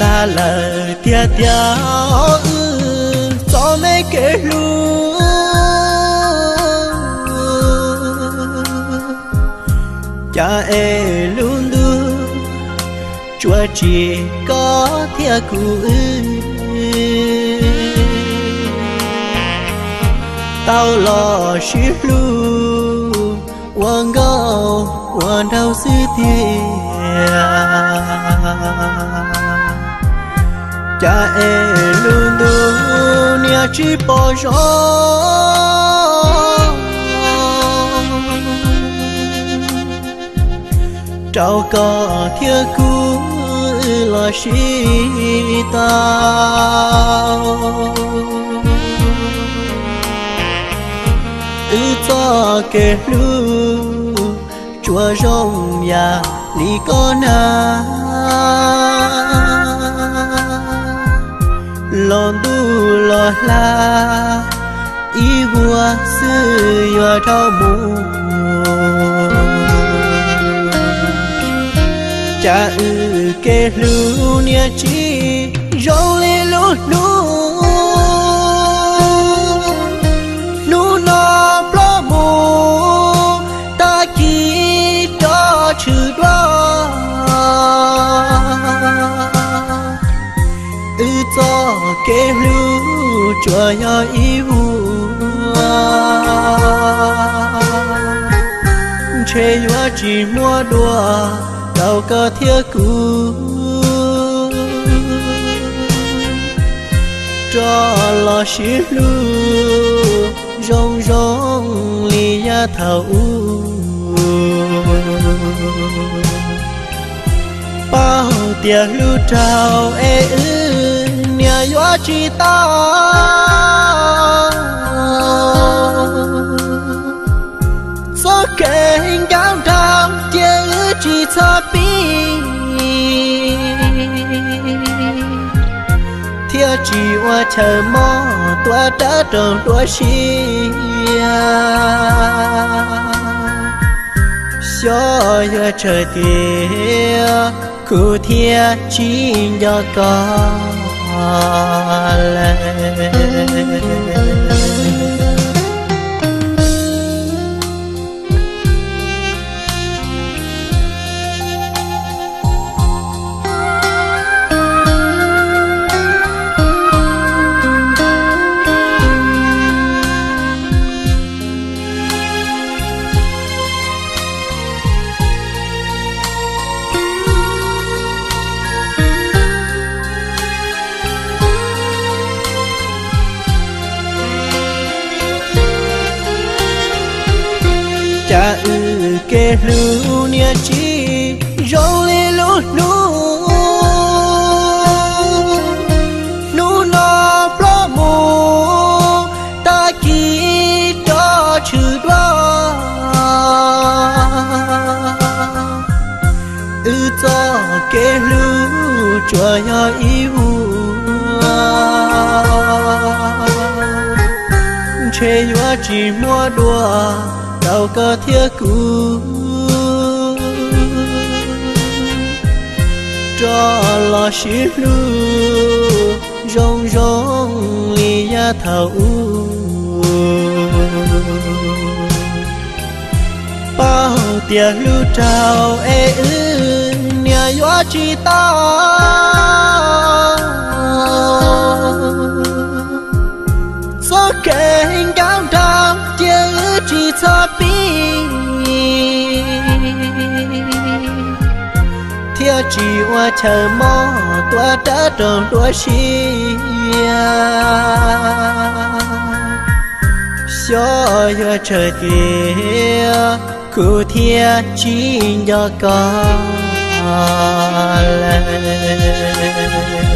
Tag lawm tiag tiag wb txoj me kev hlub, cas es lub ntuj tsuas tsim koj thiab kuv wb tau los sib hlub ua nkauj ua nraug xwb tiag. Cas es lub ntuj niaj tsis pom zoo rau koj thiab kuv los sib tau. Wb txoj kev hlub tsuas zoo yam li koj na, los ntuj los hla ib vuag xwb yuav dhau mus. Cas wb kev hlub niaj tsis zoo li lub hnub, hnub no ploj mus tag kis rov tshwm dua. Wb txoj kev hlub tsuas yog ib vuag, ntshe yuav tsis muaj dua rau koj thiab kuv rov los sib hlub zoo zoo li yav thaum ub. Paub tias hlub raug es wb niam yuav tsis tau, txoj kev ncaub nraug cia wb tsis txhob pib, thiaj tsis ua chaw mob tua rawv roog dua siab. Xyov yuav tsawg tiag kuv thiaj tsis nco koj lawm. Cas wb kev hlub niaj tsis zoo li lub hnub, hnub no ploj mus tag kis rov tshwm dua. Wb txoj kev hlub tsuas yog ib vuag, ntshe yuav tsis muaj dua rau koj thiab kuv rov los sib hlub zoo zoo li yav thaum ub. Paub tias hlub raug es wb niam yuav tsis tau, txoj kev ncaub nraug cia wb tsis txhob pib, thiaj tsis ua chaw mob tua rawv roog dua siab. Xyov yuav tsawg tiag kuv thiaj tsis nco koj lawm.